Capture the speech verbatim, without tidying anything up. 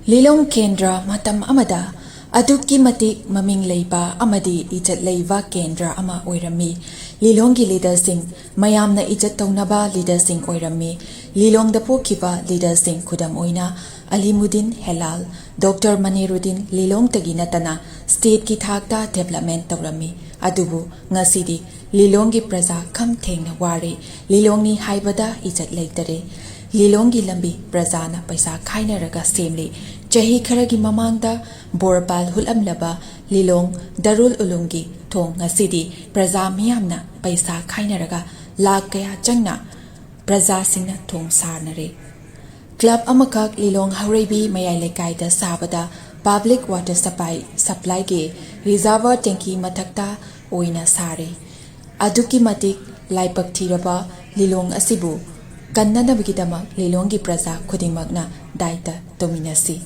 ꯂꯤꯂꯣꯡ ꯀꯦꯟꯗ꯭ꯔ ꯃꯇꯝ ꯑꯃꯗ ꯑꯗꯨꯛꯀꯤ ꯃꯇꯤꯛ ꯃꯃꯤꯡ ꯂꯩꯕ ꯑꯃꯗꯤ ꯏꯖꯠ ꯂꯩꯕ ꯀꯦꯟꯗ꯭ꯔ ꯑꯃ ꯑꯣꯏꯔꯝꯃꯤ꯫ ꯂꯤꯂꯣꯡꯒꯤ ꯂꯤꯗꯔꯁꯤꯡ, ꯃꯌꯥꯝꯅ ꯏꯖꯠ ꯇꯧꯅꯕ ꯂꯤꯗꯔꯁꯤꯡ ꯑꯣꯏꯔꯝꯃꯤ꯫ ꯂꯤꯂꯣꯡꯗ ꯄꯣꯛꯈꯤꯕ ꯂꯤꯗꯔꯁꯤꯡ, ꯈꯨꯗꯝ ꯑꯣꯏꯅ ꯑꯂꯤꯃꯨꯗꯤꯟ ꯍꯦꯂꯥꯜ, ꯗꯣꯛꯇꯔ ꯃꯅꯤꯔꯨꯗꯤꯟ, ꯂꯤꯂꯣꯡꯇꯒꯤ ꯅꯠꯇꯅ ꯁ꯭ꯇꯦꯠꯀꯤ ꯊꯥꯛꯇ ꯗꯦꯕꯂꯞꯃꯦꯟ ꯇꯧꯔꯝꯃꯤ꯫ ꯑꯗꯨꯕꯨ ꯉꯁꯤꯗꯤ ꯂꯤꯂꯣꯡꯒꯤ ꯄ꯭ꯔꯖꯥ ꯈꯝ ꯊꯦꯡꯅ ꯋꯥꯔꯦ꯫ ꯂꯤꯂꯣꯡꯅꯤ ꯍꯥꯏꯕꯗ ꯏꯖꯠ ꯂꯩꯇꯔꯦ꯫ ꯂꯤꯂꯣꯡꯒꯤ ꯂꯝꯕꯤ ꯄ꯭ꯔꯖꯥꯅ ꯄꯩꯁꯥ ꯈꯥꯏꯅꯔꯒ ꯁꯦꯝꯂꯤ꯫ ꯆꯍꯤ ꯈꯔꯒꯤ ꯃꯃꯥꯡꯗ ꯕꯣꯔꯄꯥꯜ ꯍꯨꯠꯂꯝꯂꯕ ꯂꯤꯂꯣꯡ ꯗꯔꯨꯜ ꯎꯂꯨꯝꯒꯤ ꯊꯣꯡ ꯉꯁꯤꯗꯤ ꯄ꯭ꯔꯖꯥ ꯃꯤꯌꯥꯝꯅ ꯄꯩꯁꯥ ꯈꯥꯏꯅꯔꯒ ꯂꯥꯈ ꯀꯌꯥ ꯆꯪꯅ ꯄ꯭ꯔꯖꯥꯁꯤꯡꯅ ꯊꯣꯡ ꯁꯥꯅꯔꯦ꯫ ꯀ꯭ꯂꯕ ꯑꯃꯈꯛ ꯂꯤꯂꯣꯡ ꯍꯧꯔꯩꯕꯤ ꯃꯌꯥꯏ ꯂꯩꯀꯥꯏꯗ ꯁꯥꯕꯗ ꯄꯕ꯭ꯂꯤꯛ ꯋꯥꯇꯔ ꯁꯄ꯭ꯂꯥꯏ, ꯁꯄ꯭ꯂꯥꯏꯒꯤ ꯔꯤꯖꯥꯔꯚꯔ ꯇꯦꯡꯀꯤ ꯃꯊꯛꯇ ꯑꯣꯏꯅ ꯁꯥꯔꯦ꯫ ꯑꯗꯨꯛꯀꯤ ꯃꯇꯤꯛ ꯂꯥꯏꯕꯛ ꯊꯤꯔꯕ ꯂꯤꯂꯣꯡ ꯑꯁꯤꯕꯨ ꯀꯟꯅꯅꯕꯒꯤꯗꯃꯛ ꯂꯤꯂꯣꯡꯒꯤ ꯄ꯭ꯔꯖꯥ ꯈꯨꯗꯤꯡꯃꯛꯅ ꯗꯥꯏꯇ ꯇꯧꯃꯤꯟꯅꯁꯤ꯫